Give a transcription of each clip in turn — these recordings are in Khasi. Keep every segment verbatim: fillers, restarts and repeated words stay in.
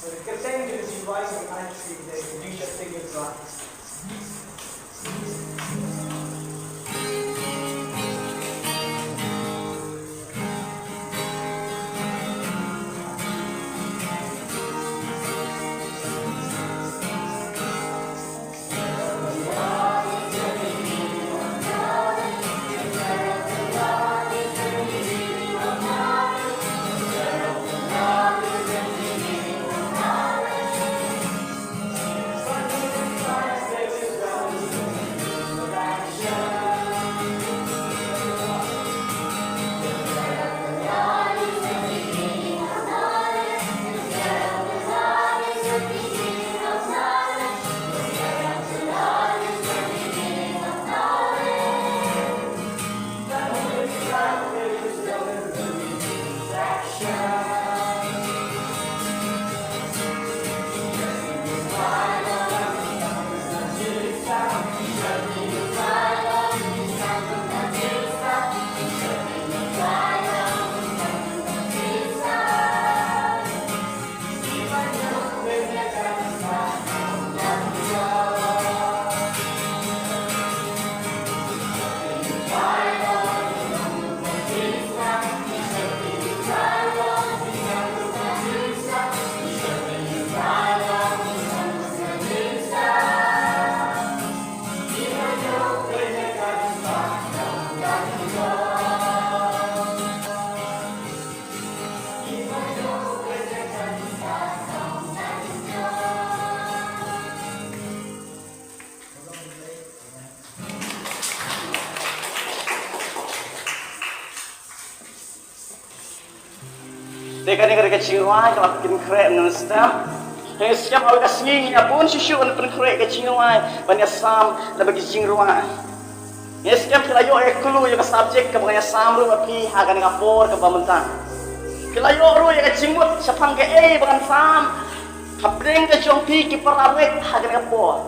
Kyrteng jong u Jiwai Bynriew, ka jingsheptieng ïa u Trai. Te kane ka dei ka jingrwai kaba la pynkhreh mynstep. Hynrei skhem ha kawei ka sngi ngin ïa bun shuh shuh ban pynkhreh ka jingrwai ban ïasam lem bad ki jingrwai. Ngi skhem phi la ïoh ïa ka clue ïa ka subject kaba ngi ïasam ruh ma phi ha kane ka por kaba mynta. Phi la ïoh ruh ïa ka jingmut shaphang kaei ba ngan sam hapdeng ka jong phi ki para bangeit ha kane ka por.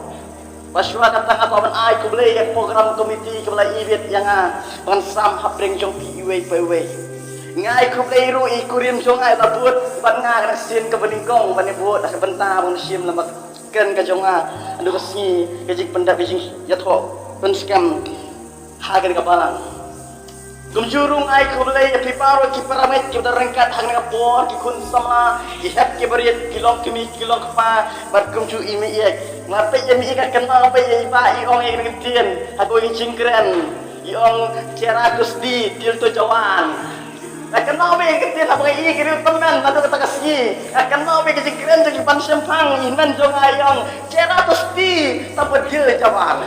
Ba shuwa kata nga kwah ban ai khublei ïa ka program committee kaba la ibit ïa nga ba ngan sam hapdeng jong phi iwei pa iwei. Nga ai khublei ruh ïa i kurim jong nga i la bud bad nga ha kane ka sien kaba nyngkong ban ïa bud ha ka bynta ba ngan shim lem bad kren ka jong nga. Haduh ka sngi ka jingpyndep ka jingïathoh pynskhem ha kane ka balang. Kumjuh ruh nga ai khublei ïa phi baroh ki para bangeit kiba don ryngkat ha kane ka por, ki khun samla, ki hep ki barit, ki long kmie ki long kpa bad kumjuh i meiieit. Nga peit ïa i meiieit, nga kynmaw peit ïa i bah, i ong ïa kane ka ktien ha kawei ka jingkren, i ong, "Chera kusti, dil to jawan." Nga kynmaw beit ka ktien haba nga ïohi ka riew tymmen naduh kata ka sngi. Nga kynmaw beit ka jingkren jong ki ban shemphang, i hynmen jong nga i ong, "Chera kusti, tangba dil jawan."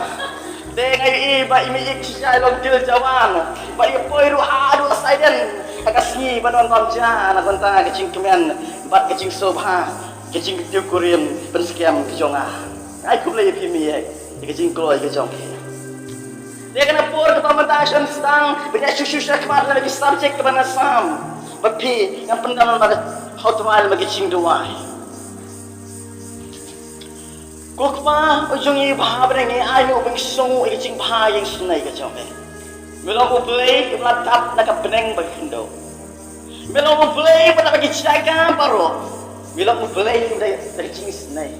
Te nga ïohi ba i meiieit shisha i long dil jawan. Ba i poi ruh haduh sairen ha ka sngi ban wan bam ja na ka bynta ka jingkmen bad ka jingsngewbha, ka jingkiew kurim pynskhem ka jong nga. Nga ai khublei ïa phi meiieit ïa ka jingkloi ka jong phi. Te kane ka por kaba mynta shen sdang ban ïa shu shu sha khmat lem ki subject kaba nga sam bad phi, ngan pyndam lem bad ha u Trai lem bad ki jingduwai. Ko Kpa u jong ngi ba ha bneng, ngi ai nguh ba ngi sngewnguh ïa ka jingbha ïa ka jingisynei ka jong me. Me long U Blei uba la dap na ka bneng bad ka khyndew. Me long U Blei uba dap na ki jaka baroh. Me long U Blei uba dap na ka jingisynei.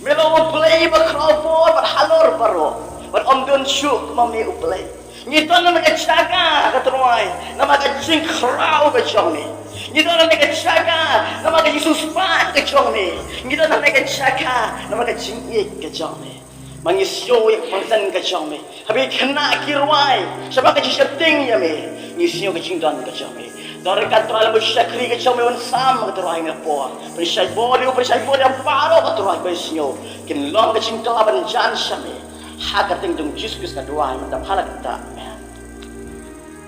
Me long U Blei ba khraw bor bad halor baroh. Bad ym don shuh kum me U Blei. Ngi don ha kane ka jaka, ko Trai, namar ka jingkhraw ka jong me. Ngi don ha kane ka jaka namar ka jingsiewspah ka jong me. Ngi don ha kane ka jaka namar ka jingïeit ka jong me. Ma ngi sngew ïa ka pynsan ka jong me. Haba ngi khynnah ki rwai shaphang ka jingsheptieng ïa me, ngi sngew ka jingdon ka jong me. Don ka Trai lem bad u shakri ka jong me ban sam, ko Trai, ha kane ka por. Pynshai bor ïa u, pynshai bor ïa baroh, ko Trai, ba sngew kin long ka jingkylla ban jan sha me. Ha ka kyrteng jong U Jisu Khrist nga duwai mynta, pha la kata. Amen.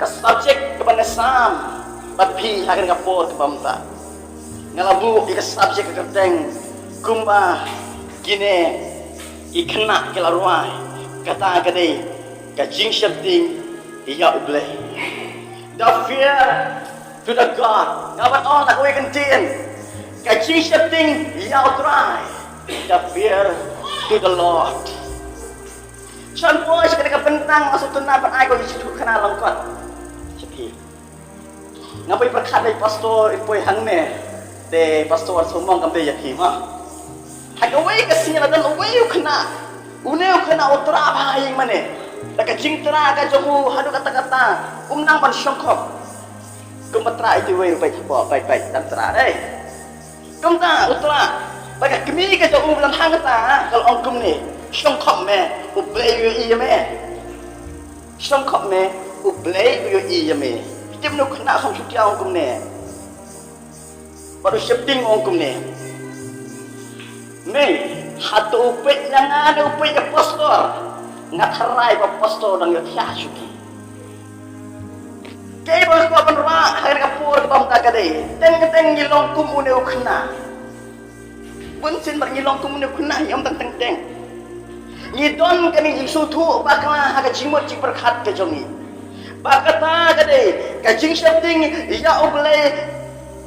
Ka subject kaba nga sam bad phi ha kane ka por kaba mynta, nga la buh ïa ka subject ha ka kyrteng kumba kine ki khynnah ki la rwai. Kata ka dei ka jingsheptieng ïa U Blei. The fear to the God. Nga ban ong ha kawei ka ktien, ka jingsheptieng ïa U Trai. The fear to the Lord. Shen poi sha kane ka bynta, nga sngewtynnat ban ai ko ïa ka jingkyrkhu khana lyngkot sha phi. Nga poi pyrkhat ïa i pastor, i poi hangne. Te pastor Sumong kam dei ïa phi ma. Ha kawei ka sngi la don uwei u khynnah. Une u khynnah u tra bha ïing mane. Da ka jingtra ka jong u haduh katta katta. Um nang ban shongkhop. Kumba tra ïa uwei u beit hapoh, beit beit dang tra dei. Kumta u tra. Ba ka kmie ka jong u ba don hangta ka la ong kumne. Shongkhop me, U Blei u ïohi ïa me. Shongkhop me, U Blei u ïohi ïa me. Tip nu khynnah kham shu ong kumne. Bad u sheptieng u ong kumne. Me, hato u peit ïa nga ne u peit ïa pastor? Nga tharai ba pastor dang ïohthiah shuh ki. Kaei ba nga kwah ban rah ha kane ka por kaba mynta ka dei, teng teng ngi long kum une u khynnah. Bunsien ba ngi long kum une u khynnah, ngi ym tang teng teng. Ngi don kane ka jingsngewthuh bakla ha ka jingmut jingpyrkhat ka jong ngi. Ba kata ka dei ka jingsheptieng ïa U Blei,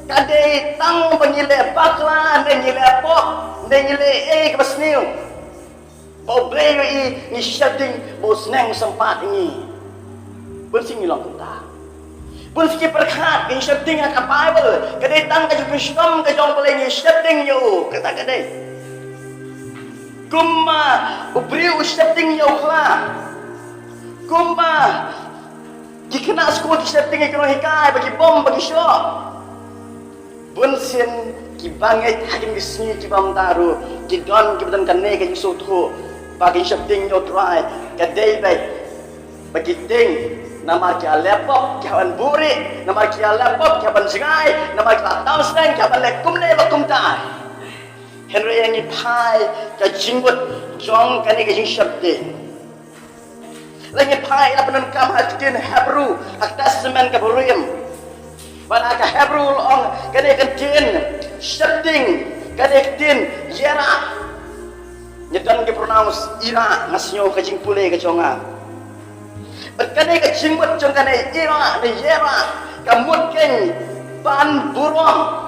ka dei tang ba ngi leh bakla ne ngi leh pop ne ngi leh ei kaba sniew. Ba U Blei u ïohi, ngi sheptieng ba u sneng u sympat ïa ngi. Bunsien ngi long kumta. Bunsien ki pyrkhat, ngi sheptieng ha ka Baibl, ka dei tang ka jingpynshitom ka jong U Blei, ngi sheptieng ïa u, kata ka dei. Kumba u briew u sheptieng ïa u khla. Kumba ki khynnah skul ki sheptieng ïa ki nonghikai ba ki bom ba ki shoh. Bunsien kiba ngeit ha kine ki sngi kiba mynta ruh ki don kiba don kane ka jingsngewthuh ba ka jingsheptieng ïa U Trai ka dei beit ba ki tieng namar ki la leh pop ki hap ban buhrieh, namar ki la leh pop ki hap ban jngai, namar ki la tam seng ki hap ban leh kumne ba kumta. Hynrei ïa ngi phai ka jingmut jong kane ka jingsheptieng. Lada ngi phai la pyndonkam ha ka ktien Hebru, ha ka Testament kaba rim. Bad ha ka Hebru la ong kane ka ktien sheptieng, kane ka ktien yirah. Ngi don ki pronounce yirah, nga sngew ka jingpule ka jong nga. Bad kane ka jingmut jong kane yirah ne yirah ka mut keiñ ban burom.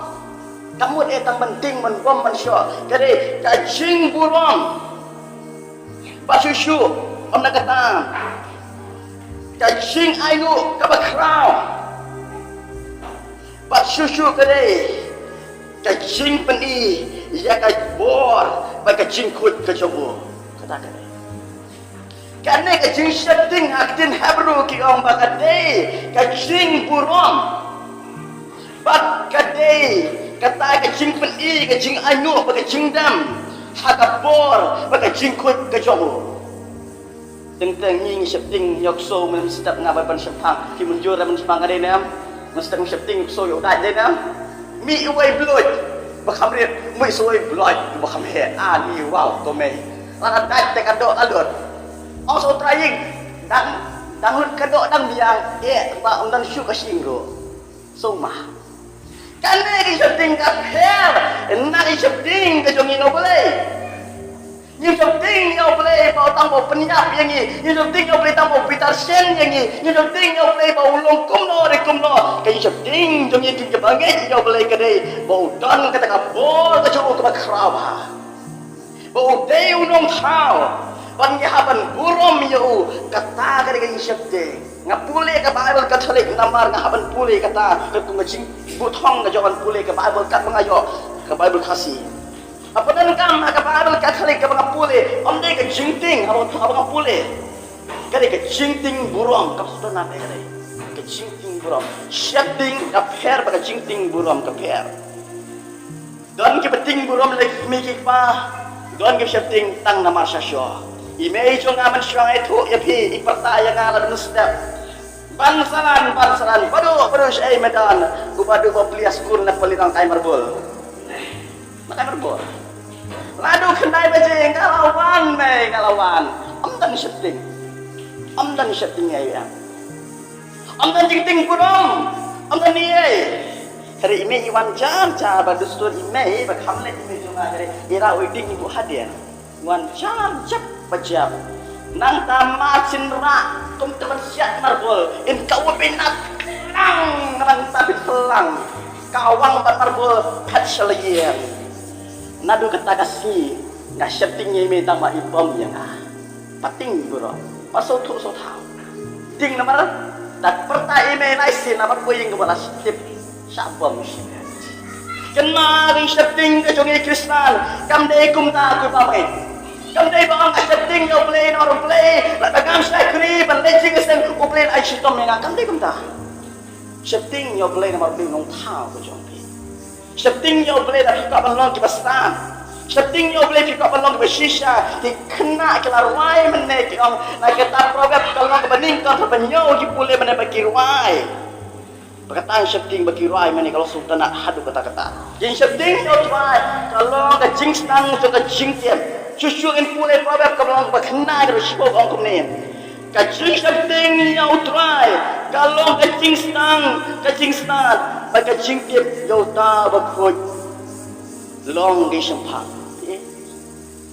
Ka mut eh tang ban tieng ban bom ban shoh. Kane ka jingburom. Bad shuh shuh, ym na kata, ka jingainguh kaba khraw. Bad shuh shuh ka dei ka jingpyni ïa ka bor bad ka jingkhuid ka jong u. Kata ka dei. Kane ka jingsheptieng ha ka ktien Hebru ki ong ba ka dei ka jingburom. Bad ka dei kata ka jingpyni, ka jingainguh bad ka jingdem ha ka bor bad ka jingkhuid ka jong u. Teng teng ngi ngi sheptieng ïa u ksew mynstep, nga ba ban sheptieng ki mynjur mynstep ka dei ne em? Mynstep ngi sheptieng u ksew ïa u dait dei ne em? Mih uwei blood ba kham rit, mih sa uwei blood ba kham heh. Ani wow to mei. Lada dait te ka doh ka lut. Ong sa u trai ïing dang, dang lut ka doh dang biang eh ba ym don shuh ka shyieng ruh. Sumar. Kane ka sheptieng ka pher na ka sheptieng ka jong ngi ïa U Blei. Ngi sheptieng ïa U Blei ba u tang ba u pynïap ïa ngi. Ngi sheptieng ïa U Blei tang ba u bitar shen ïa ngi. Ngi sheptieng ïa U Blei ba u long kumno re kumno. Ka sheptieng jong ngi ki kaba ngeit ïa U Blei ka dei ba u don kata ka bor ka jong u kaba khraw bha. Ba u dei u nongthaw. Ban ngi hap ban burom ïa u, kata ka dei ka jingsheptieng. Nga pule ka Baibl Katholik namar nga hap ban pule kata, ka kum ka jingbuthong ka jong ban pule ka Baibl katba nga ïoh ka Baibl Khasi. Haba nga donkam ha ka Baibl Katholik kaba nga pule, ym dei ka jingtieng haba, haba nga pule. Ka dei ka jingtieng burom, ka pher na ka dei ka jingtieng burom. Sheptieng ka pher bad ka jingtieng burom ka pher. Don kiba tieng burom ïa ki kmie ki kpa, don kiba sheptieng tang namar sha shuh. I mei jong nga mynshuwa i thuh ïa phi, i pyrta ïa nga la mynstep. Ban salan, ban salan, bado, bado shaei me don, u bado ba plie skul na pali dang tai marbol. Na tai marbol. Lada khyndai baje nga la wan mei, nga la wan. Ym don sheptieng. Ym don sheptieng ïa ïa. Ym don jingtieng burom. Ym don ei ei. Hynrei i mei i wan jar jar ba dustur i mei ba kham leh i mei jong nga hynrei i rah u i ding i buh hadien. Wan jar jep ba jep. Nangta mar shin rah kum te ban siat marbol in ka u bynat lang nangta bit lang. Ka wang ban marbol phet sha la ïeng. Naduh kata ka sngi nga sheptieng ïa i mei tang ba i bom ïa nga. Pat tieng burom, pat sngewthuh sngewthaw. Tieng namar da pyrta i mei lai sien namar u ïing kaba la tip sha bom shi. Kynmaw, ka jingsheptieng ka jong ngi Khristan kam dei kumta, ko para bangeit. Kam dei ba ong nga sheptieng ïa U Blei namar U Blei, lada ngam shakri ban leit jingïaseng, U Blei un ai shitom ïa nga. Kam dei kumta. Sheptieng ïa U Blei namar U Blei u nongthaw ka jong phi. Sheptieng ïa U Blei lada phi kwah ban long kiba stad. Sheptieng ïa U Blei phi kwah ban long kiba shisha. Ki khynnah ki la rwai mynne, ki ong na kata Proverb ka long kaba nyngkong, kaba hynñiew, ki pule mynne ba ki rwai. Ba kata ka sheptieng ba ki rwai mynne ka long sngewtynnat haduh katta katta. Jingsheptieng ïa U Trai ka long ka jingsdang jong ka jingtip. Shuh shuh ngin pule Proverb kaba long kaba khyndai, ka dkhot shiphew, ka ong kumne: Ka jingsheptieng ïa U Trai ka long ka jingsdang, ka jingstad, bad ka jingtip ïa uta uba khuid long ka jingshemphang.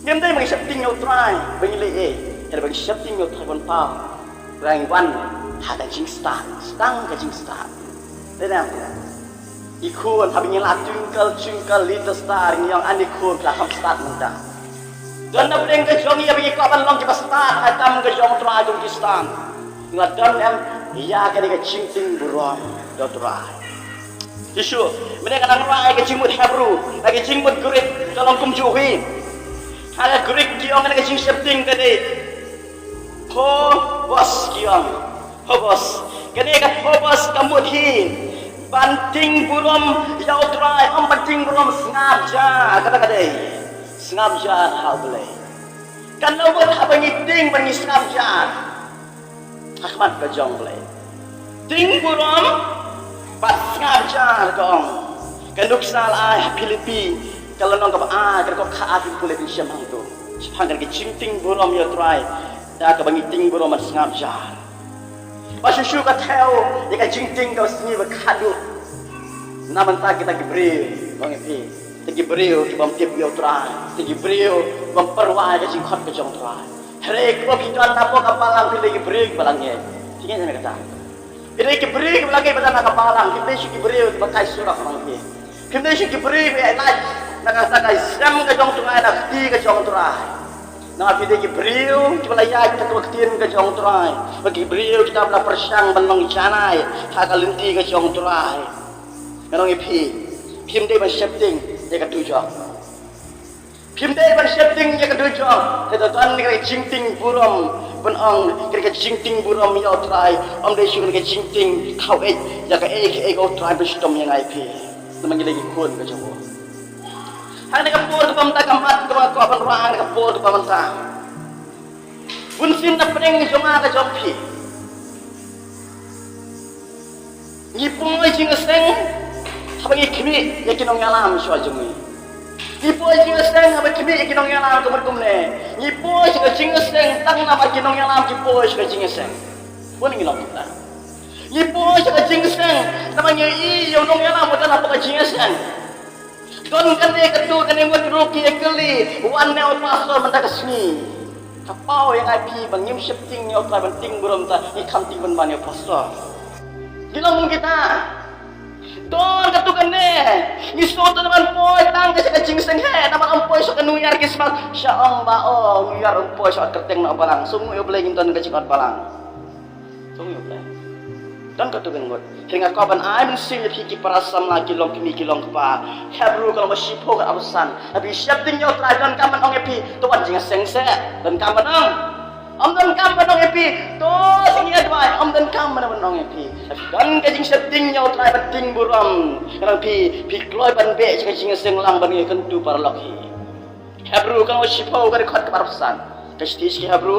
Ngim dei ban sheptieng ïa U Trai ba ngi leh ei, hynrei ban sheptieng ïa U Trai ban paw ba ngi wan ha ka jingstad, sdang ka jingstad. Dei ne em? I khun, haba ngi la twinkle twinkle little star, ngi ong, ani khun, phi la kham stad mynta. Don na pdeng ka jong ngi ba ngi kwah ban long kiba stad ha ka kam ka jong U Trai kum ki Khristan. Ngi la don em ïa kane ka jingtieng burom ïa U Trai? Shuh shuh mynne nga nang rwai ka jingmut Hebru, ha ka jingmut Greek ka long kumjuh hi. Ha ka Greek ki ong kane ka jingsheptieng ka dei phobos, ki ong. Phobos. Kane ka phobos ka mut hi ban tieng burom ïa U Trai, ym ban tieng burom sngap jar. Kata ka dei sngap jar ha U Blei. Kan ym mut haba ngi tieng ban ngi sngap jar ha khmat ka jong U Blei. Tieng burom bad sngap jar, ka ong. Ka nuksa la ai ha Philippi ka lynnong kaba ar, ka dkhot khatar, pule pynshai hangto. Shaphang kane ka jingtieng burom ïa U Trai da kaba ngi tieng burom bad sngap jar. Ba shuh shuh ka thew ïa ka jingtieng kaba sngi ba khadduh na bynta kita ki briew, ong ïa phi. Kita ki briew ki bym tip ïa U Trai, kita ki briew ki bym pyrwa ïa ka jingkhot ka jong U Trai. Hynrei kiba phi don hapoh ka balang, phi dei ki briew kiba la ngeit. Phi ngeit ne em ïa kata? Phi dei ki briew kiba la ngeit ba don ha ka balang, phim dei shuh ki briew kiba kai surok, ong ïa phi. Phim dei shuh ki briew kiba ïaid lait na ka, na ka sem ka jong U Trai, na ka kti ka jong U Trai. Namar phi dei ki briew kiba la ïaid na ka ktien ka jong U Trai, bad ki briew kita ba la pyrshang ban long janai ha ka lynti ka jong U Trai. Ngan ong ïa phi, phim dei ban sheptieng ïa ka dujok. Phim dei ban sheptieng ïa ka dujok. Te to don kane ka jingtieng burom, ban ong kane ka jingtieng burom ïa U Trai, ym dei shuh kane ka jingtieng khaw ïeit ïa kaei kaei kaba U Trai un pynshitom ïa nga ïa phi. Namar ngi dei ki khun ka jong U. Hangne ka por kaba mynta, ka mat kaba nga kwah ban rah hangne ka por kaba mynta. Bunsien na pdeng jong nga, ka jong phi, ngi poi jingïaseng haba ngi khmih ïa ki nongïalam shuwa jong ngi. Ngi poi jingïaseng haba khmih ïa ki nongïalam, ka mut kumne. Ngi poi sha ka jingïaseng tang namar ki nongïalam ki poi sha ka jingïaseng. Bun ngi long kumta. Ngi poi sha ka jingïaseng namar ngi ïohi ïa u nongïalam uta hapoh ka jingïaseng. Don kane, katto katne ngut ruh ki ïakylli, wan ne u pastor mynta ka sngi? Ka paw ïa nga ïa phi ba ngim sheptieng ïa U Trai ban tieng burom, te ngi kham tieng ban wan ïa u pastor. Ngi long kum kita. Don katto katne, ngi sngewthuh ban poi tang ka sha ka jingïaseng, heh, namar ym poi sha ka New Year, Christmas, sha ong ba, oh, New Year ym poi sha ot kyrteng na u balang. Sngewthuh ïa U Blei ngim don ka jingot balang. Sngewthuh ïa U Blei. Don katto katne ngut. Hynrei nga kwah ban ai mynsiem ïa phi ki para samla, ki longkmie ki longkpa. Hebru ka lynnong ba shiphew, ka dkhot arphew san. Haba phi sheptieng ïa U Trai, donkam ban ong ïa phi, to wan jingïaseng seh. Donkam ban ong? Ym donkam ban ong ïa phi, to sngewthuh ïa U Trai. Ym donkam ban ong ïa phi. Don ka jingsheptieng ïa U Trai ban tieng burom. Ngan ong ïa phi, phi kloi ban beh sha ka jingïaseng lang ban ïakynduh paralok hi. Hebru ka lynnong ba shiphew, ka dkhot kaba arphew san. Ka shithi sha ki Hebru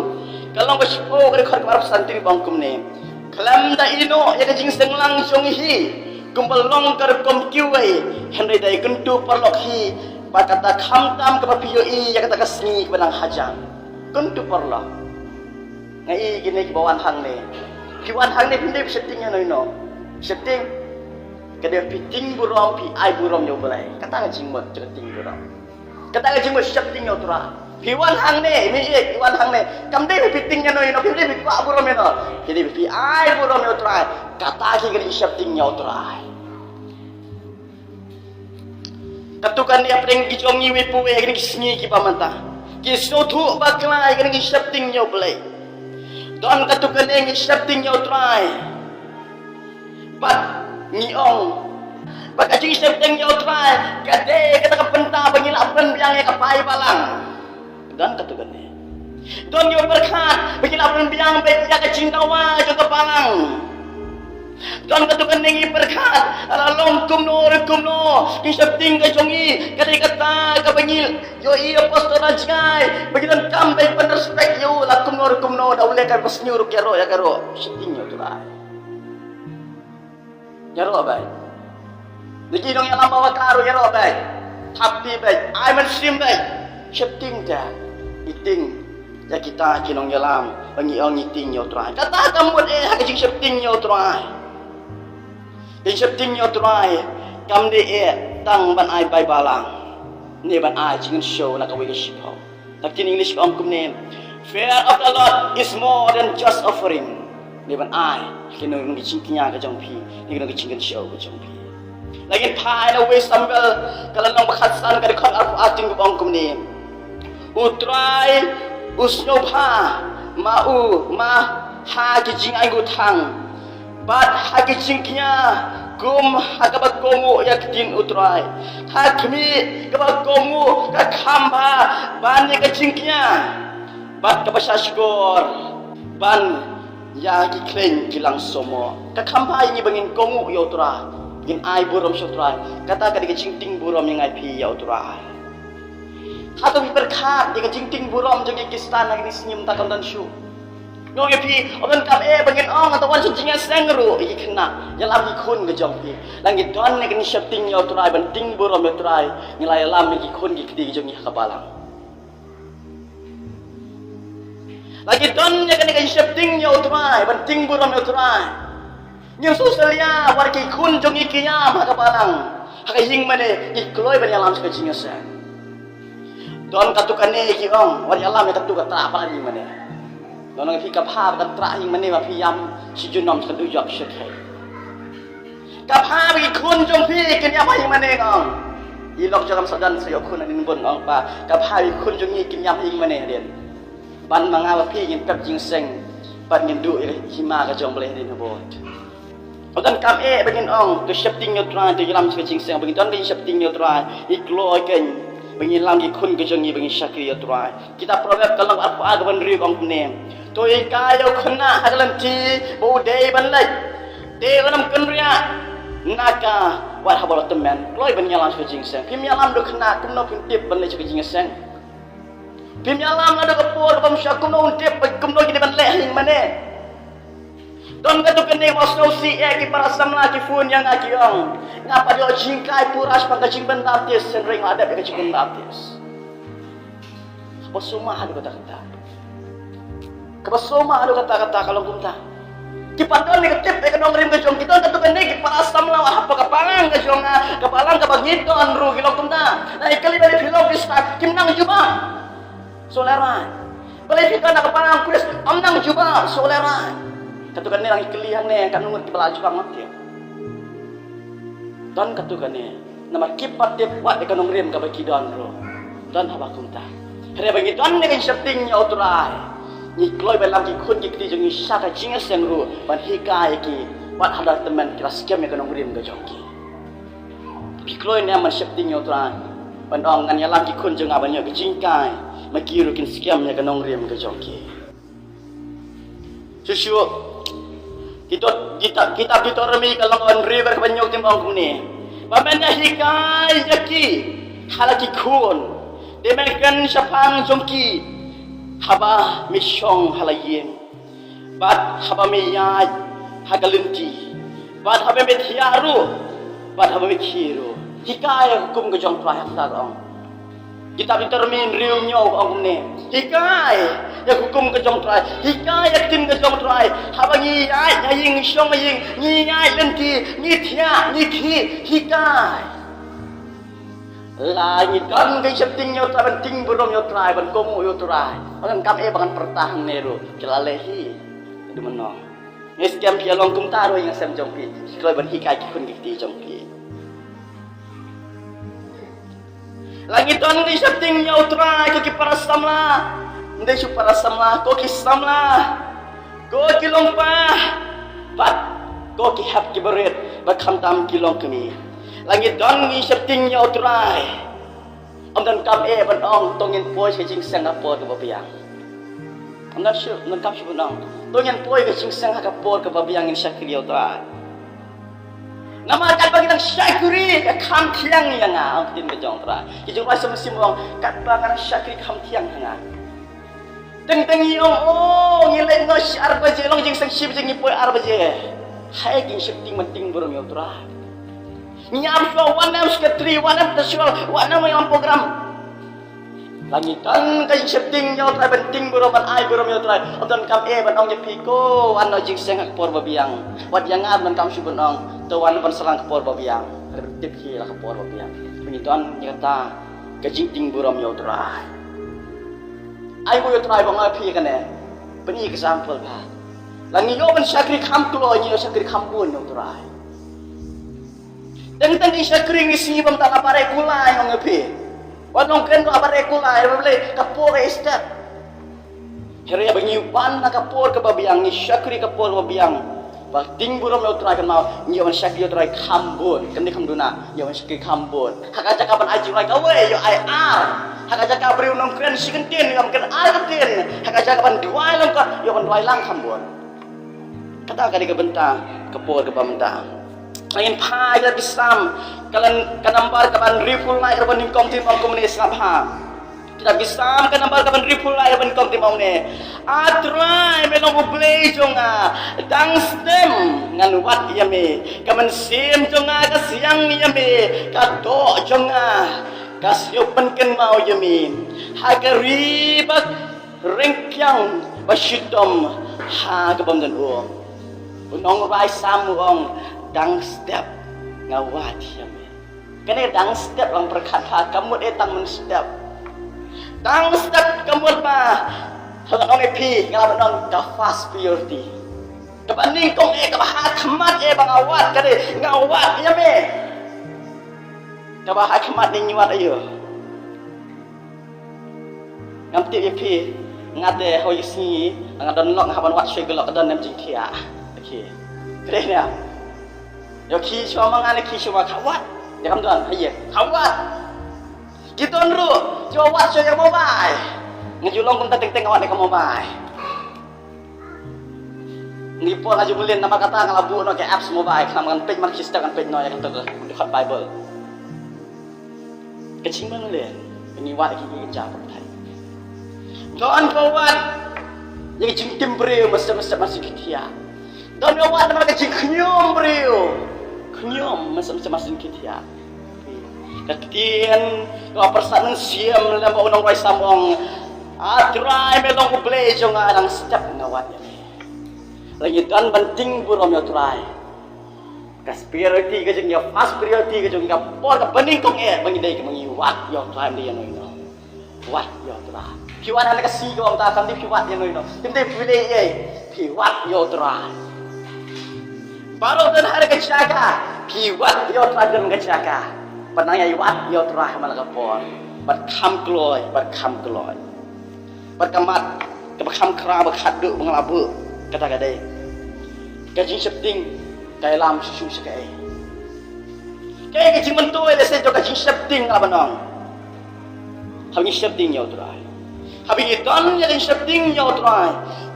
ka lynnong ba shiphew, ka dkhot kaba arphew san, te ngi ong kumne: Khlem da ïehnoh ïa ka jingïaseng lang jong ngi hi kumba long ka rukom kiwei, hynrei da ïakynduh paralok hi, bad kata khamtam kaba phi ïohi ïa kata ka sngi kaba dang hajan. Kynduh paralok. Nga i kine kiba wan hangne, phi wan hangne, phim dei ban sheptieng ïano ïano. Sheptieng ka dei phi tieng burom, phi ai burom ïa U Blei. Kata ka jingmut jong ka tieng burom. Kata ka jingmut sheptieng ïa U Trai. Phi wan hangne, me ïeit, phi wan hangne, kam dei phi tieng ïano ïano, phim dei phi kwah burom ïano. Phi dei phi ai burom ïa U Trai. Kata ka dei ka jingsheptieng ïa U Trai. Katto katne hapdeng ki jong ngi, ngi poi ha kine ki sngi kiba mynta, ki sngewthuh bakla ïa kane, ngi sheptieng ïa U Blei. Don katto katne ngi sheptieng ïa U Trai. Bad ngi ong, Ba ka jingsheptieng ïa U Trai ka dei kata ka bynta ba ngi lah ban biang ïa ka bai balang. Don katto katne. Don ïa u pyrkhat ba ngi lah ban biang beit ïa ka jingdawa jong ka balang. Don katto katne ngi pyrkhat la long kumno re kumno, ka jingsheptieng ka jong ngi ka dei kata kaba ngi ïohi ïa u pastor na jngai ba ngi donkam beit ban respect ïa u, la kumno re kumno da u leh ka ba sniew ruh ïaroh ïa ka ruh. Sheptieng ïa U Trai. Ïaroh beit. Lada ki nongïalam ba waka ruh ïaroh beit. Thap kti beit. Ai mynsiem beit. Sheptieng te. Ïa tieng ïa kita ki nongïalam ba ngi ong ngi tieng ïa U Trai. Kata ka mut eh ha ka jingsheptieng ïa U Trai. Ka jingsheptieng ïa U Trai kam dei eh tang ban ai bai balang ne ban ai jingkynshew na kawei ka shiphang. Ka ktien English ka ong kumne, "Fear of the Lord is more than just offering." Ne ban ai, ki nong ki jingkñia ka jong phi, ki nong ki jingkynshew ka jong phi. Lada ngin phai na wei Samuel, ka lynnong ba khatsan ka dkhot arphew ar, ka ktien ka ong kumne, "U Trai u sngewbha ma u ma ha ki jingainguh thang, bad ha ki jingkñia kum ha kaba kohnguh ïa ka ktien U Trai. Ha khmih kaba kohnguh ka kham bha ban ïa ka jingkñia, bad kaba shahshkor ban ïa ki khleiñ ki langsomo." Ka kham bha ïa ngi ba ngin kohnguh ïa U Trai, ngin ai burom sha U Trai. Kata ka dei ka jingtieng burom ïa ngi ïa phi ïa U Trai. Hato phi pyrkhat ïa ka jingtieng burom jong ngi Khristan ha kine ki sngi mynta kam don shuh? Nga ong ïa phi, ym donkam eh ba ngin ong, hangta wan sha jingïaseng ruh ïa ki khynnah, ïalam ki khun ka jong phi. Lada ngi don ïa kane ka sheptieng ïa U Trai ban tieng burom ïa U Trai, ngi la ïalam ïa ki khun ki kti ka jong ngi ha ka balang. Lada ngi don ïa kane ka sheptieng ïa U Trai ban tieng burom ïa U Trai, ngin sngewsih ïa wat ki khun jong ngi ki ïam ha ka balang, ha ka ïing mane, ki kloi ban ïalam sha ka jingïaseng. Don katto katne ki ong, wat ïalam ïa katto ka trah palat ïing mane. Don ong phi ka bha ka trah ïing mane ba phi ïam shi junom sha ka dujok sha ka. Ka bha ba ki khun jong phi kin ïam ha ïing mane, nga ong. I lok jong nga sa don sa ïoh khun hadien bun, nga ong pa, ka bha ba ki khun jong ngi kin ïam ha ïing mane hadien. Ban ma nga bad phi ngin pep jingïaseng bad ngin duh ïa ka hima ka jong U Blei hadien habud. Ym donkam eh ba ngin ong, to sheptieng ïa U Trai, to ïalam sha ka jingïaseng, ba ngin don ka jingsheptieng ïa U Trai, ngi kloi keiñ ba ngin ïalam ki khun ka jong ngi ba ngin shakri ïa U Trai. Kitab Proverb ka lynnong arphew ar ka dkhot hynriew ka ong kumne, to hikai ïa u khynnah ha ka lynti ba u dei ban leit, te un ym kynriah na ka wat haba u la tymmen. Kloi ban ïalam sha ka jingïaseng. Phim ïalam da u khynnah, kumno phim tip ban leit sha ka jingïaseng? Phim ïalam naduh ka por kaba ym shah, kumno un tip kumno ki dei ban leh ha ïing mane? Don katto katne, nga sngewsih eh, ki para samla ki phone ïa nga ki ong, nga pat ïoh jinghikai pura shaphang ka jingpynbaptis, hynrei nga la dep ïa ka jingpynbaptis. Kaba sumar haduh katta katta. Kaba sumar haduh katta katta ka long kumta. Ki pat don ne ka tip ïa ka nongrim ka jong ki. Don katto katne ki para samla hapoh ka balang ka jong nga, ka balang kaba ngi don ruh ki long kumta. Nga kylli balei phi long Khristan, kim nang jubab. Shu lehraiñ. Balei phi don ha ka balang Khrist, ym nang jubab, shu lehraiñ. Katto katne nga kylli hangne, katno ngut kiba la jubab, ngam tip. Don katto katne, namar kim pat tip wat ïa ka nongrim kaba ki don ruh. Don haba kumta. Hynrei ba ngi don ïa ka jingsheptieng ïa U Trai, ngi kloi ban ïalam ki khun ki kti jong ngi sha ka jingïaseng ruh, ban hikai ïa ki, wat haba tymmen ki la skhem ïa ka nongrim ka jong ki. Phi kloi ne em ban sheptieng ïa U Trai, ban ong ngan ïalam ki khun jong nga ban ïoh ka jinghikai, ma ki ruh kin skhem ïa ka nongrim ka jong ki. Shuh shuh. Kitab, kitab, kitab Deuteronomi ka lynnong hynriew ka dkhot hynñiew ka ong kumne, ba men ïa hikai ïa ki ha la ki khun, te men kren shaphang jong ki haba me shong ha la ïing, bad haba me ïaid ha ka lynti, bad haba me thiah ruh, bad haba me khie ruh. Hikai ïa ka hukum ka jong U Trai, hangta ka ong. Kitab Deuteronomi hynriew hynñiew ka ong kumne, hikai ïa ka hukum ka jong U Trai, hikai ïa ka ktien ka jong U Trai. Haba ngi ïaid ha ïing, ngi shong ha ïing, ngi ïaid lynti, ngi thiah, ngi khie, hikai. La ngi don ka jingsheptieng ïa U Trai, ban tieng burom ïa U Trai, ban kohnguh ïa U Trai. Ym donkam eh ba ngan pyrta hangne ruh, ki la leh hi. Haduh mynno? Ngi skhem phi ïa long kumta ruh ïa ngi sem jong phi. Phi kloi ban hikai ki khun ki kti jong phi. La ngi don ka jingsheptieng ïa U Trai, ko ki para samla. Ym dei shu para samla, ko ki samla, ko ki lyngba, bad ko ki hep ki barit, bad khamtam ki longkmie. La ngi don ngi sheptieng ïa u Trai, ym donkam eh ban ong to ngin poi sha ka jingseng ha ka por kaba biang. Ym don shuh, ym donkam shuh ban ong to ngin poi ka jingseng ha ka por kaba biang ngin shakri ïa u Trai. Namar katba ngi dang shakri ka kham thiang ïa nga, ong ka ktien ka jong u Trai. Ki jingrwai sa mynsiem ong katba nga dang shakri ka kham thiang ïa nga. Teng teng ngi ong, oh, ngi leit noh shi ar baje, long jingseng shi baje, ngi poi ar baje. Hai, ngi sheptieng ban tieng burom ïa u Trai. Ngi ap shuwa, wan em secretary, wan em treasurer, wan em ïa program. La ngi don ka jingsheptieng ïa u Trai ban tieng burom, ban ai burom ïa u Trai. Ym donkam eh ban ong ïa phi ko, wan noh jingseng ha ka por ba biang. Wat ïa nga ym donkam shuh ban ong, to wan ban srang ka por ba biang. Tip hi la ka por ba biang. Ngi don ïa kata ka jingtieng burom ïa u Trai. Ai buh ïa u Trai ba nga phi kane. Pynïaid example ba. La ngi ïoh ban shakri kham kloi, ngi ïoh shakri kham bun ïa u Trai. Teng teng ngi shakri ngi sngew bam ta la bare kulai ong ïa phi. Wat nongkren la bare kulai, ba le ka por e step. Hynrei ba ngi wan na ka por kaba biang, ngi shakri ka por kaba biang. Ba tieng burom ïa u Trai kynmaw, ngi wan shakri ïa u Trai kham bun, kane kham duna, ngi wan shakri kham bun. Ha ka jaka ban ai jingrwai kawei, ïoh ai ar. Ha ka jaka briew nongkren shi kyntien, ïoh kren ar kyntien. Ha ka jaka ban duwai lyngkot, ïoh ban duwai lang kham bun. Kata ka dei ka bynta ka por kaba mynta. Ngin phai ïa ki Salm, ka lyn, ka nambar kaba hynriewphew lai, kaba nyngkong, te ong kumne, sngap ha. Kitab ki Salm ka nambar kaba hynriewphew lai, kaba nyngkong, te ong kumne. A Trai, me long U Blei jong nga, dang stem ngan wad ïa me. Ka mynsiem jong nga ka siang ïa me, ka doh jong nga ka sngew pynkynmaw ïa me. Ha ka ri ba ryngkiang ba shitom ha ka bym don um. U nongrwai Salm u ong, dang step nga wad ïa me. Kane dang step lang pyrkhat ha, ka mut eh tang mynstep. Dang step ka mut ba, ha, ngan ong ïa phi, nga lah ban ong ka first priority. Kaba nyngkong eh, kaba ha khmat eh ba nga wad, ka dei nga wad ïa me. Kaba ha khmat ne ngi wad aïu? Ngam tip ïa phi, nga te hoi sngi nga don lok, nga hap ban wad shuwa, ka lok ka don ne em jingthiah. Okay. Kren ïa. Ïoh khie shuwa ma nga ne khie shuwa ma ka wad. Ïa kam don, ha ïa. Ka wad. Ki don ruh, shuwa wad shuwa ïa mobile. Nga ju long kumta teng teng nga wad ne ka mobile. Ngi por nga ju mlien namar kata nga la buh noh ka apps mobile, khnang ngan peit mar ki step, ngan peit noh ïa kata ka dkhot Bible. Ka jingmlien, ngi wad ki, ki jingkynja pyrthei. Don ka wad ïa ka jingtim briew, ma step ma step ma step ki thiah. Don ka wad namar ka jingkhñium briew. Khñium, ma step ma step ma step ki thiah. Ka ktien kaba pyrsad mynsiem lem ba u nongrwai Salm u ong, A Trai, me long U Blei jong nga, dang step nga wad ïa me. La ngi don ban tieng burom ïa u Trai. Ka priority ka jong ngi, first priority ka jong ngi, ka por kaba nyngkong eh ba ngi dei, kaba ngi wad ïa u Trai, ym dei ïano ïano. Wad ïa u Trai. Phi wan ha ka sngi kaba mynta, kam dei phi wad ïano ïano. Kam dei phi leh ei, phi wad ïa u Trai. Baroh don ha ka jaka, phi wad ïa u Trai don ha ka jaka. Bad nang ïa wad ïa u Trai ha man la ka por. Bad kham kloi, bad kham kloi. Bad ka mat kaba kham khraw, ba khatduh ba nga la buh, kata ka dei ka jingsheptieng ka ïalam shuh shuh sha kaei. Kaei ka jingmyntoi lehse jong ka jingsheptieng, nga la ban ong. Haba ngi sheptieng ïa u Trai, haba ngi don ïa ka jingsheptieng ïa u Trai,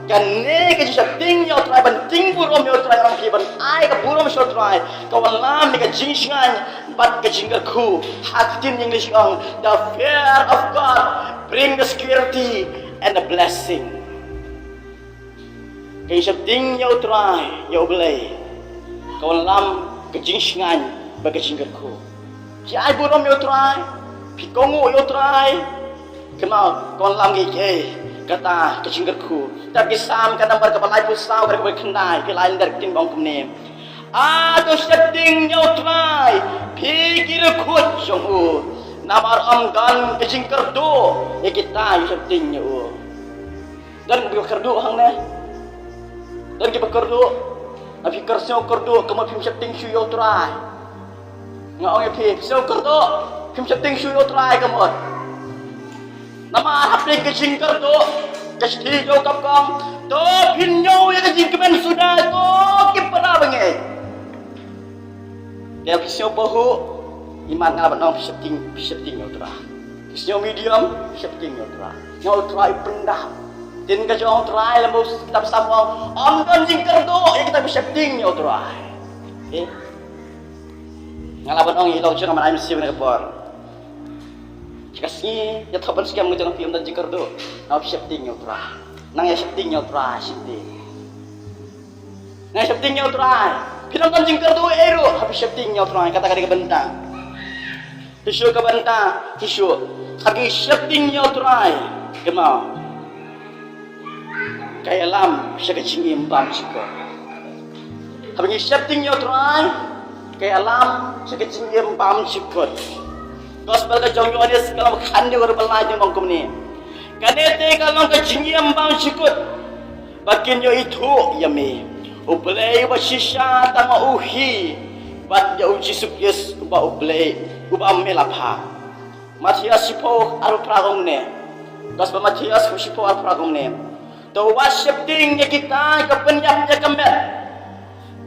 kane ka jingsheptieng ïa u Trai, ban tieng burom ïa u Trai, ban ai ka burom sha u Trai, ka wallam ïa ka jingshngaiñ bad ka jingkyrkhu. Ha ka ktien English ong, the fear of God bring the security and the blessing. Ka jingsheptieng ïa u Trai, ïa u Blei, ka wallam ka jingshngaiñ bad ka jingkyrkhu. Phi ai burom ïa u Trai, phi kohnguh ïa u Trai, kynmaw, ka wallam kaei kaei? Kata ka jingkyrkhu. Kitab ki Salm ka nambar kaba laiphew saw, ka dkhot kaba khyndai, phi lah ban leit, ka ktien ba ong kumne. A, to sheptieng ïa u Trai, phi ki riewkhuid jong u. Namar ym don ka jingkyrduh ïa kita kiba sheptieng ïa u. Don kiba kyrduh hangne? Don kiba kyrduh? Lada phi kyrsiew kyrduh, ka mut phim sheptieng shuh ïa u Trai. Nga ong ïa phi, phi sngew kyrduh, phim sheptieng shuh ïa u Trai ka mut. Namar hapdeng ka jingkyrduh, ka shithi jong u Kapkong, to phin ñiew ïa ka jingkmen suda, ko ki para bangeit. Lada phi sngew pahuh, Imat nga la ban ong phi sheptieng, phi sheptieng ïa u Trai. Phi sngew medium, phi sheptieng ïa u Trai. Nga u Trai u pyndap. Ktien ka jong u Trai lem bad u kitab Salm, ym don jingkyrduh ïa kita ba sheptieng ïa u Trai. Eh. Nga la ban ong ïa i long jong nga ban ai mynsiem na ka por. Sha ka sngi ïathuh ban skhem ka jong phi ym don jingkyrduh. Nang ïa sheptieng ïa u Trai. Nang ïa sheptieng ïa u Trai sheptieng. Nang ïa sheptieng ïa u Trai. Phi nang don jingkyrduh ei ruh, haba sheptieng ïa u Trai, kata ka dei ka bynta. Phi shu ka bynta, phi shu. Haba sheptieng ïa u Trai. Kynmaw. Ka ïalam sha ka jingim bymjukut. Haba ngi sheptieng ïa u Trai, ka ïalam sha ka jingim bymjukut. Gospel ka jong u Ïoannis ka lynnong khathynñiew ka dkhot ba lai ka ong kumne. Kane te ka long ka jingim bymjukut. Ba kin ïoh ithuh ïa me. U Blei uba shisha tang ma u hi. Bad ïa u Jisu Khrist uba U Blei uba me la phah. Mathaios shiphew arphew phra ka ong kumne. Gospel Mathaios shiphew arphew phra ka ong kumne. To wat sheptieng ïa kita kiba pynïap ïa ka met.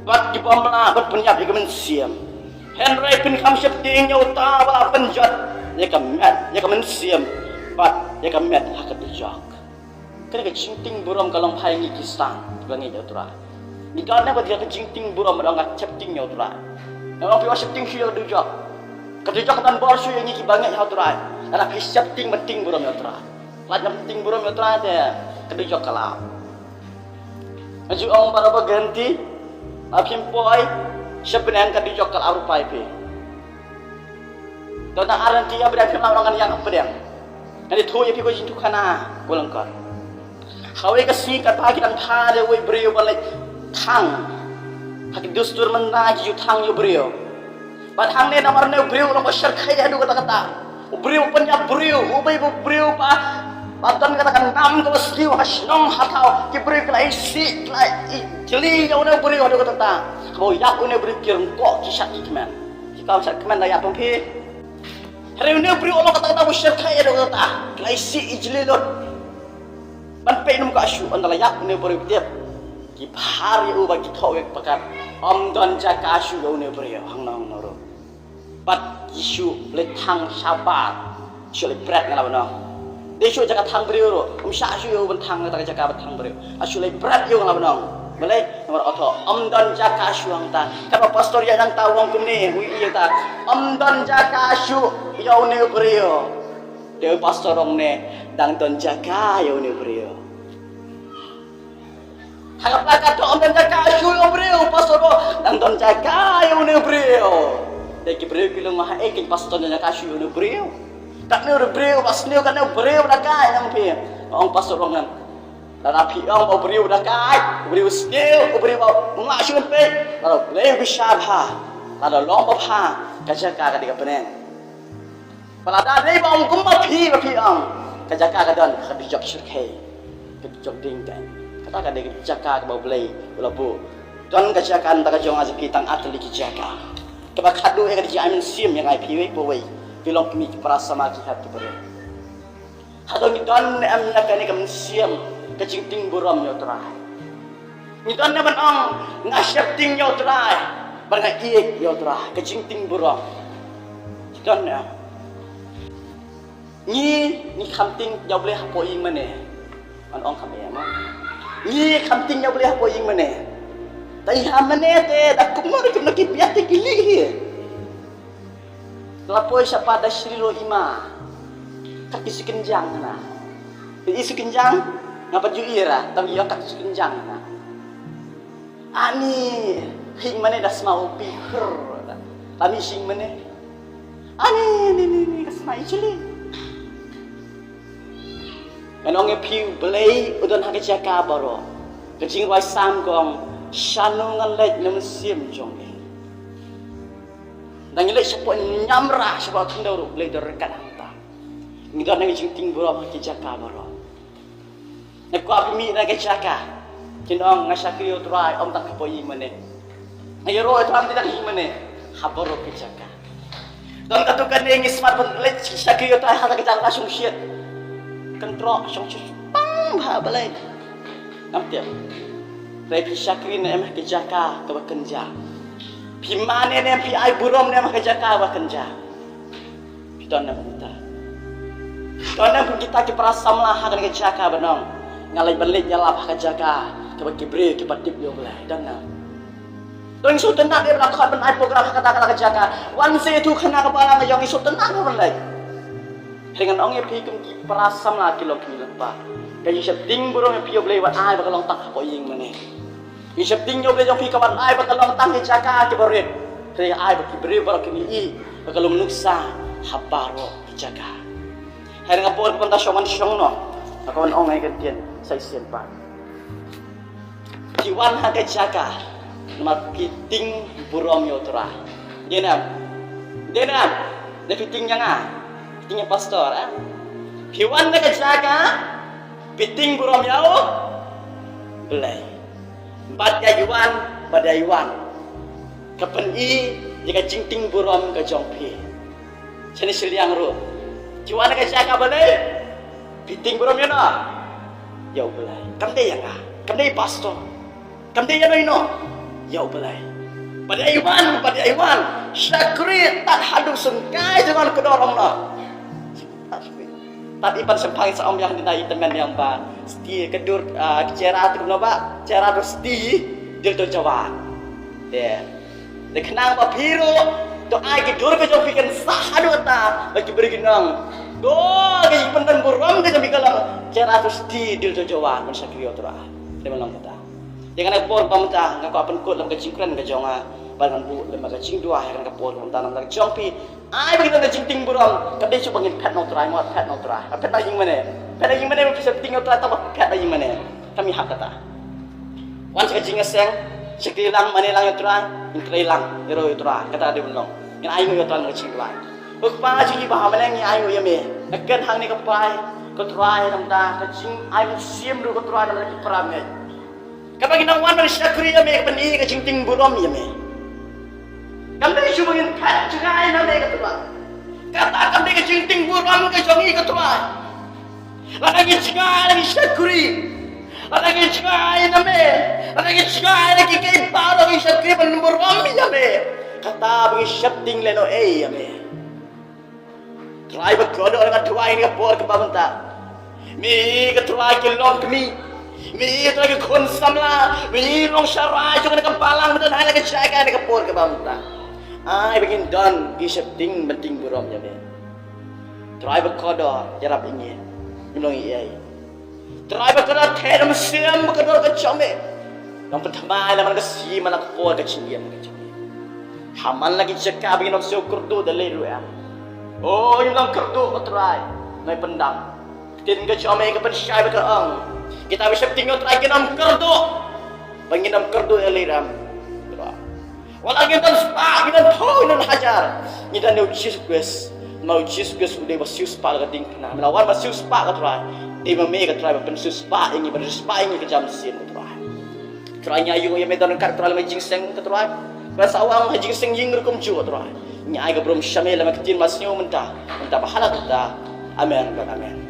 Bad kiba ym lah ban pynïap ïa ka mynsiem. Hynrei pynkham sheptieng ïa uta uba la pynjot ïa ka met, ïa ka mynsiem. Bad ïa ka met ha ka dujok. Kane ka jingtieng burom ka long ha ngi ki Khristan kiba ngeit ïa u Trai. Ngi don ne ba ka jingtieng burom ba dang ka sheptieng ïa u Trai. Nga ong phi wat sheptieng shuh ïa ka dujok. Ka dujok ka don bor shuh ïa ngi kiba ngeit ha u Trai. Lada phi sheptieng ban tieng burom ïa u Trai. Lada ngam tieng burom ïa u Trai te ka dujok ka lah. Nga ju ong barabor guarantee. Lada phim poi sha bneng ka dujok ka lah ruh pai phi. Don tang ar lynti ïa pdeng, phim lah ban ong ngan ïaid ha pdeng. Ngan ïathuh ïa phi ka jingïathuh khana, ko lyngkot. Kawei ka sngi katba ki dang phah ïa uwei u briew ban leit thang. Ha ki dustur mynta ki ju thang ïa u briew. Bad hangne namar une u briew u long ba shyrkhei haduh katta katta. U briew u pynïap briew, uwei u briew ba, ba don kata ka nam kaba sniew ha shnong ha thaw, ki briew ki la isih, ki la ijli ïa une u briew haduh katta katta. Haba u ïap une u briew ki ryngkoh ki shad ki kmen. Ki kam shad kmen da ïap phi. Hynrei une u briew u long kata kata ba shyrkhei haduh katta. Ki la isih ijli lut. Ban peit nym ka shuh, ynda la ïap une u briew tip. Ki phar ïa u bad ki thoh ïa u pakat. Ym don jaka shuh ïa une u briew hangno hangno ruh. Bad ki shu leit thang shabar. Shu leit bret nga la ban ong. Dei shu jaka thang briew ruh. Ym shah shuh ïa u ban thang kata ka jaka ban thang briew. Ha shu leit bret ïa u nga la ban ong. Balei? Namar u thoh ym don jaka shuh hangta. Katba pastor ïa nangta u ong kumne, u ïa ta. Ym don jaka shuh ïa une u briew. Te u pastor u ong ne, dang don jaka ïa une u briew. Ha ka plakat thoh ym don jaka shuh ïa u briew, pastor u ong dang don jaka ïa une u briew. Te ki briew ki long ma haei kein pastor don jaka shuh ïa une u briew. Katne u briew ba sniew, katne u briew ba dakaid, nang phi. Ong pastor u ong ngan. Lada phi ong ba u briew ba dakaid, u briew sniew, u briew ba ym lah shuh ban peit, lada u Blei u bishar bha, lada u long babha, ka jaka ka dei ka bneng. Ba lada dei ba ong kumba phi, ba phi ong, ka jaka ka don ha ka dujok shyrkhei, ka dujok dieng. Kata ka dei ka jaka kaba u Blei u la buh. Don ka jaka na ka bynta jong nga jong phi tang ar tylli ki jaka. Kaba khadduh ïa ka dei jingïaid mynsiem ïa nga ïa phi uwei pa uwei. Phi long ki mei ki para samla, ki hep ki briew. Hato ngi don ne em ïa kane ka mynsiem ka jingtieng burom ïa u Trai? Ngi don ne ban ong nga sheptieng ïa u Trai bad nga ïeit ïa u Trai, ka jingtieng burom? Ngi don ne em? Ngi, ngi kham tieng ïa u Blei hapoh ïing mane? Ngan ong kham ïa mo. Ngi kham tieng ïa u Blei hapoh ïing mane? Te ïa mane te da kumno, da kumno ki biang te ki lih hi. La poi shabar da shlei ruh i ma. Kat ki shu kynjang na. Te i shu kynjang, nga pat ju ïa ra, tang ïa kat ki shu kynjang na. Ani, hing mane da sma u pi hur. Ani shing mane. Ani, ni, ni, ni, ka sma i chili. Ngan ong ïa phi u Blei u don ha ka jaka baroh. Ka jingrwai Salm ka ong, shano ngan leit na mynsiem jong me. Dang ngi leit shapoh ñiamra shapoh khyndew ruh Blei u don ryngkat hangta. Ngi don na ka jingtieng burom ha ki jaka baroh. Nga kwah phi mih na ka jaka. Kin ong nga shakri ïa u Trai, ym tang hapoh ïing mane. Nga ïaroh ïa u Trai ym tang ha ïing mane. Ha baroh ki jaka. Don katto katne ngi smat ban leit shakri ïa u Trai ha ka jaka shongshit. Kyntroh shongshit pang bha balei? Ngam tip. Hynrei phi shakri ne em ha ka jaka kaba kynja? Phi mane ne em, phi ai burom ne em ha ka jaka kaba kynja? Don ne em kita? Don ne em kita ki para samla ha kane ka jaka ba nong, nga leit ban leit ïalap ha ka jaka kaba ki briew kiba tip ïa U Blei? Don ne em? To ngi sngewtynnat ïa ba la khot ban ai program ha kata kata ka jaka. Wan seh ïa tu khana ka balang ka jong ngi, sngewtynnat ïa ban leit. Hynrei ngan ong ïa phi kum ki para samla ki long kmie lem pa, ka jingsheptieng burom ïa phi ïa U Blei wat ai ba ka long tang hapoh ïing mane. Jingsheptieng ïa U Blei jong phi ka wat ai ba ka long tang ki jaka kiba rit. Hynrei ai ba ki briew baroh kin ïohi ba ka long nuksa ha baroh ki jaka. Hynrei nga por ban ta shong ban shong noh, nga kwah ban ong ïa ka ktien sa shisien pat. Ki wan ha ka jaka namar ki tieng burom ïa U Trai. Dei ne em? Dei ne em? Ne phi tieng ïa nga? Phi tieng ïa pastor, eh? Phi wan ha ka jaka, phi tieng burom ïa U Blei. Bad ïa i wan, bad ïa i wan, ka pyni ïa ka jingtieng burom ka jong phi. Shane shiliang ruh, phi wan ha ka jaka balei? Phi tieng burom ïa no? Ïa U Blei. Kam dei ïa nga, kam dei pastor, kam dei ïa no ïa no, ïa U Blei. Bad ïa i wan, bad ïa i wan, shakri tad haduh sngewkai jong ngan, ka dor ong no. Tad i pan shemphang i sa ong biang, dei na i tymmen biang ba sti ka dur, ah, ka jera tu no ba jera tu sti dil tu jawa. Te te khnang ba phi ruh to ai ki dur ka jong phi kan sah haduh ta ba ki briew kin ong, to ka jingpynbun burom ka jong phi ka long jera tu sti dil tu jawa ban shakri ïa U Trai. Te ban long kata. Ïa kane ka por ba mynta nga kwah pynkut lem ka jingkren ka jong nga, ba ngan buh lem ka jingduwai ïa kane ka por ba mynta namar ka jong phi. Ai ba ngin don ka jingtieng burom, ka dei shuh ba ngin phet na U Trai, ngat phet na U Trai. Phet na ïing mane, phet na ïing mane, ba phi sheptieng ïa U Trai, tang ba phet na ïing mane. Kam ïahap kata. Wan sha ka jingïaseng, shakri lang, mane lang ïa U Trai, ngin trei lang ïa U Trai, kata dei ban long. Ngin ai nguh ïa U Trai na ka jingduwai. Ko Kpa jong ngi ba ha bneng, ngi ai nguh ïa me. Nga kren hangne ko Kpa, ko Trai, namar ka jingai mynsiem ruh ko Trai na ki para bangeit. Kaba ngi nang wan ban shakri ïa me, ka pyni ka jingtieng burom ïa me. Kam dei shuh ba ngin phet jngai na me ko Trai. Kata kam dei ka jingtieng burom ka jong ngi ko Trai. Lada ngi jngai, lada ngi shakri, lada ngi jngai na me, lada ngi jngai na ki, ki baroh ngi shakri ban burom ïa me. Kata ba ngi sheptieng lehnohei ïa me. Trai ba kordor, nga duwai ha kane ka por kaba mynta. Me ko Trai ki longkmie, me ko Trai ki khun samla, me long sharai jong kane ka balang, me don ha kane ka jaka ha kane ka por kaba mynta. Ai ba ngin don ki sheptieng ban tieng burom ïa me. Trai ba kordor, ïarap ïa ngi. Ngim long ei ei. Trai ba kordor, theh da mynsiem ba kordor ka jong me. Nang pynthymmai la man ka sngi man la ka por ka jingim ka jong me. Ha man la ki jaka ba ngin ym sngew kyrduh da lei ruh em. O, ngin ym kyrduh ko Trai. Nai pyndam. Ktien ka jong me ka pynshai ba ka ong, kita ba sheptieng ïa U Trai kin ym kyrduh. Ba ngin ym kyrduh da lei ruh em. Wat la ngin don spah, ngin don phew, ngin don hajar, ngi don ïa U Jisu Khrist. Ma U Jisu Khrist u dei ba siewspah la ka diengphna. Me la wan ba siewspah ko Trai. Dei ma me ko Trai ba pynsiewspah ïa ngi, ba siewspah ïa ngi ka jam sien ko Trai. Trai ngi ayu ïa me don ryngkat ko Trai lem ha jingseng ko Trai. Ba sa wan ha jingseng ïing ruh kumjuh ko Trai. Ngi ai ka burom sha me lem ha ka ktien ba sniew mynta, mynta ba ha la kata. Amen bad amen.